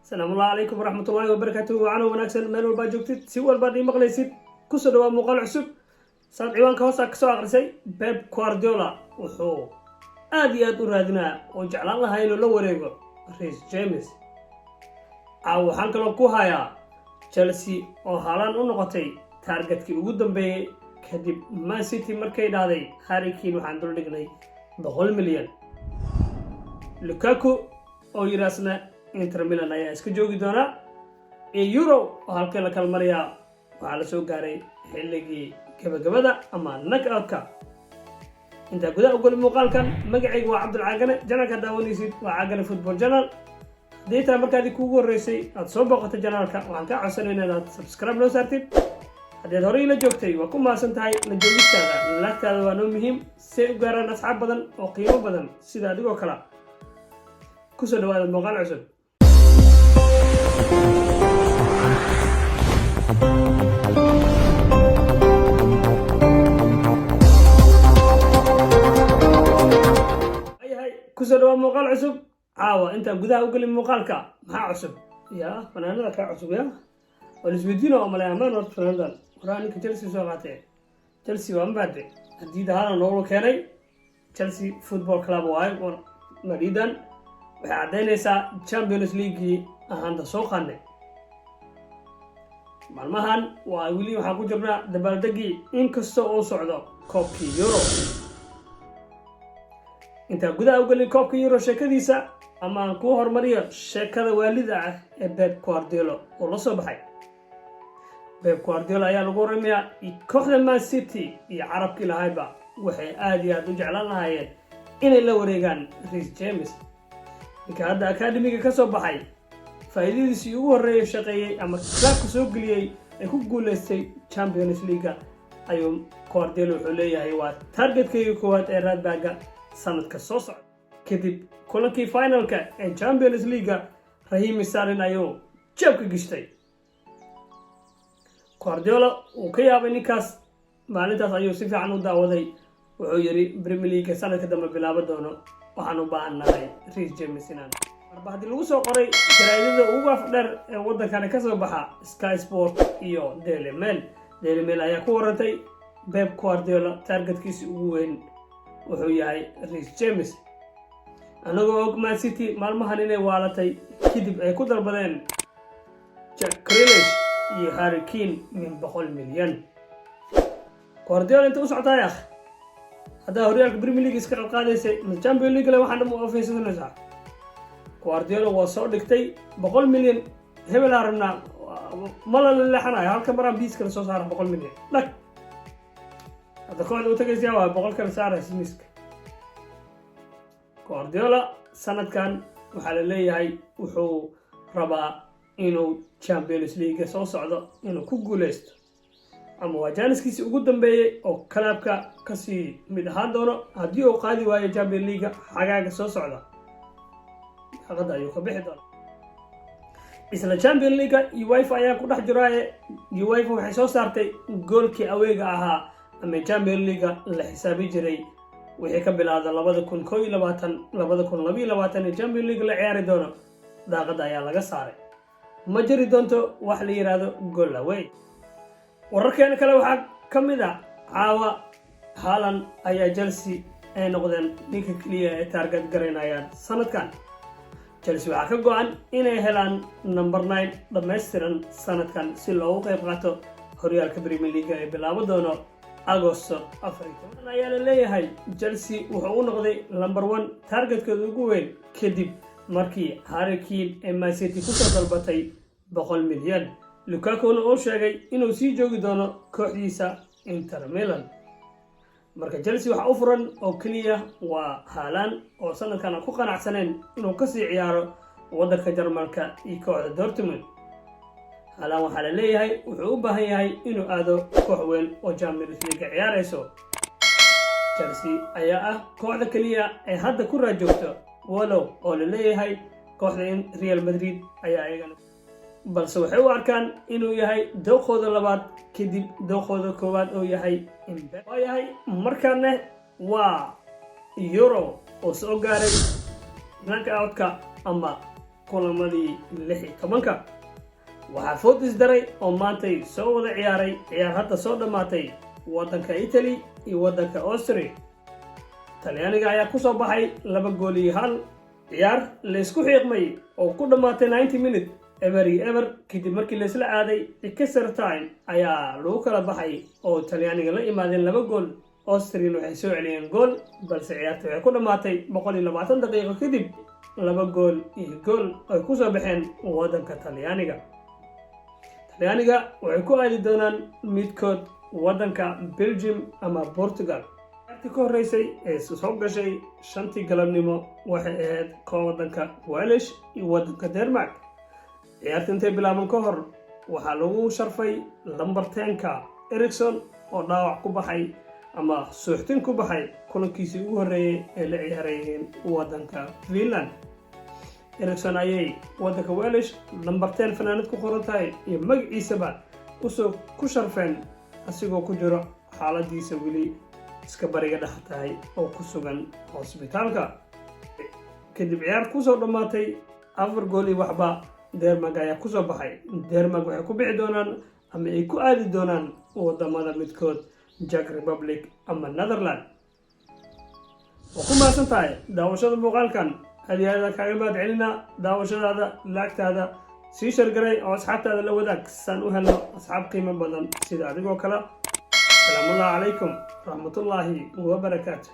Asalaamu calaykum waraxmatullaahi wabarakaatuhu. Wacano wanaagsan meel walbaa joogtid, si walbaad ii maqlaysid, kusoo dhawaa muuqaal cusub. Saad ciwaanka hoosta kasoo aqrisay, Pep Guardiola wuxuu aad iyo aad u raadinaa oo jeclaan lahaa inuu la wareego Reece James. Caaw waxaan kaloo ku hayaa Chelsea oo Haaland u noqotay targetkii ugu dambeeyey kadib Man City markay dhahday Harry Kane waxaan dul dhignay 100 milyan. Lukaku oo yidhaasna Inter Milan ayaa iska joogi doonaa, iyo Euro oo halkee la kala marayaa. Waxaa la soo gaaray xilligii gabagabada ama knockout-ka. Intaa gudaha u goli muuqaalkan, magacaygu waa Cabdulcaagane, channelka daawanaysid waa Caagane Football Channel. Haddii taa markaadii kuugu horreysay aad soo booqatay channelka, waxaan kaa codsanayna inaad subscribe noo saartid. Haddaad horey la joogtay, waa ku mahadsan tahay la joogistaada. Like-taada waa noo muhiim si ay u gaaraan asxaab badan oo qiimo badan sida adigoo kale. Kusoo dhawaada muuqaal cusub. Waayahay, kusoo dhawaa muuqaal cusub. Caawa intaan gudaha u gelin muuqaalka, maxaa cusub? Ya fanaanada kaa cusub, ya waa lisweydiina oo malay amaan. Horta fanaanadan waraa ninka Chelsea soo qaatee, Chelsea waa mabaade haddii Haaland noogu keenay Chelsea Football Club waayo. Maridan waxay caddaynaysaa Champions Leaguegii ahaanta soo qaadnay. Maalmahan waa weli waxaan ku jirnaa dabaaldegii, inkastoo uu socdo koobkii Euro. Intaan gudaha u gelin koobka Euro sheekadiisa, ama aan kuu horumariyo sheekada waalida ah ee Pep Guardiola oo la soo baxay. Pep Guardiola ayaa lagu waramayaa kooxda Man City iyo carabkii lahayba waxay aada iyo aada u jeclaan lahaayeen inay la wareegaan Reece James, ninka hadda academyga ka soo baxay, faa'iidadiisii ugu horreeyay shaqeeyey ama clubka soo geliyey ee ku guuleystay Champions Leaguega ayuu Guardiola wuxuu leeyahay waa targetkayga koowaad ee right backga sanadka soo socda. Kadib kulankii finalka ee Champions Leaguega, Raheem Sterling ayuu jeebka gishtay. Guardiola uu ka yaabay ninkaas, maalintaas ayuu si fiican u daawaday. Wuxuu yidhi Premier League sanadka dambe bilaabo doono, waxaan u baahannahay Reece James inaan marba haddii lagu soo qoray jaraa'idada ugu afdheer ee waddankani ka soo baxa, Sky Sport iyo Daily Mail. Daily Mail ayaa ku warantay Pep Guardiola targetkiisi ugu weyn wuxuu yahay Reece James, anagoo og Man City maalmahan inay waalatay kadib ay ku dalbadeen Jack Grealish iyo Harry Kane min 100 milyan. Guardiola inta u socotaay akh, haddaa horyaalka Premier League iska qalqaadaysay, ma Champion League le waxaan dham u ofeysanaysaa. Guardiola waa soo dhigtay 100 milyan, hebelaa rabnaa, ma la leexanayo halka maraan biis kale soo saara 100 milyan dhag. Hadda kooxda u tagaysa waa 100 kale saaraysa miiska. Guardiola sanadkan waxaa la leeyahay wuxuu rabaa inuu Champions League soo socdo inuu ku guuleysto, ama waa chanceiskiisii ugu dambeeyey oo clubka kasii mid ahaan doono. Haddii uu qaadi waayo Champion Leaguega xagaaga soo socda, xaqadda ayuu ka bixi doona. Isla Champion Leaguega UEFA ayaa ku dhex jiraaye, UEFA waxay soo saartay goolkii awayga ahaa ama Champion Leaguega la xisaabi jiray wixii ka bilaada 2021, 2022 ee Champion League la ciyaari doono. Daaqadda ayaa laga saaray, ma jiri doonto wax la yidhaahdo goal away. Wararkeena kale waxaa ka mid a caawa Haaland ayaa Chelsea ay noqdeen ninka keliya ay target garaynayaan sanadkan. Chelsea waxaa ka go-an inay helaan number 9 dhammaystiran sanadkan si loogu qayb qaato horyaalka Premier League ee bilaabo doono Agosto 14. Ayaa la leeyahay Chelsea wuxuu u noqday number 1 targetkooda ugu weyn kadib markii Harry Kane ee Man City kusoo dalbatay 100 milyan, Lukakuna uu sheegay inuu sii joogi doono kooxdiisa Inter Milan. Marka Chelsea waxaa u furan oo keliya waa Haaland, oo sanadkan aan ku qanacsaneen inuu kasii ciyaaro waddanka Jarmalka iyo kooxda Dortmund. Haaland waxaa la leeyahay wuxuu u baahan yahay inuu aado koox weyn oo Champions League ciyaarayso. Chelsea ayaa ah kooxda keliya ee hadda ku raajoogto, walow oo la leeyahay kooxda in Real Madrid ayaa iyagana, balse waxay u arkaan inuu yahay dooqooda labaad kadib dooqooda koowaad oo yahay waayahay. Markaana waa Euro oo soo gaaray knockout-ka ama Kulamadii 16-ka waxaa food isdaray oo maantay soo wada ciyaaray, ciyaar hadda soo dhammaatay, waddanka Italy iyo waddanka Austria. Talyaaniga ayaa ku soo baxay 2 gool iyo 1, ciyaar laysku xiiqmay oo ku dhammaatay 90 minute 0-0. Kadib markii laysla aaday extra time ayaa lagu kala baxay oo Talyaaniga la imaadeen laba gool, Austrian waxay soo celiyeen gool, balse ciyaarta waxay ku dhammaatay 120 daqiiqo kadib 2 gool iyo gool ay ku soo baxeen waddanka Talyaaniga. Talyaaniga waxay ku aadi doonaan midkood waddanka Belgium ama Portugal. Ciyaartii ka horreysay ee soo gashay 5-tii galabnimo waxay ahayd koo waddanka Wales iyo waddanka Denmark. Ciyaarta intay bilaaban ka hor waxaa lagu sharfay lambar 10-ka Eriksen oo dhaawac ku baxay ama suuxtin ku baxay kulankiisii ugu horreeyey ee la ciyaarayeen waddanka Finland. Eriksen ayay waddanka Wales lambar 10 fanaanad ku qoran tahay iyo magaciisaba usoo ku sharfeen, asigoo ku jiro xaaladiisa weli iska bariga dhex tahay oo ku sugan hosbitaalka. Kadib ciyaar kusoo dhammaatay 4 gool iyo waxba, Denmark ayaa kusoo baxay. Denmark waxay ku bixi doonaan ama ay ku aadi doonaan wadamada midkood, Czech Republic ama Netherland. Waa ku mahadsan tahay daawashada muuqaalkan. Aad iyo aadaan kaaga mahad celina daawashadaada. Like-taada sii share garay oo asxaabtaada la wadaag, saan u helno asxaab qiimo badan sida adigoo kale. Asalaamu calaykum waraxmatullaahi wabarakaatu.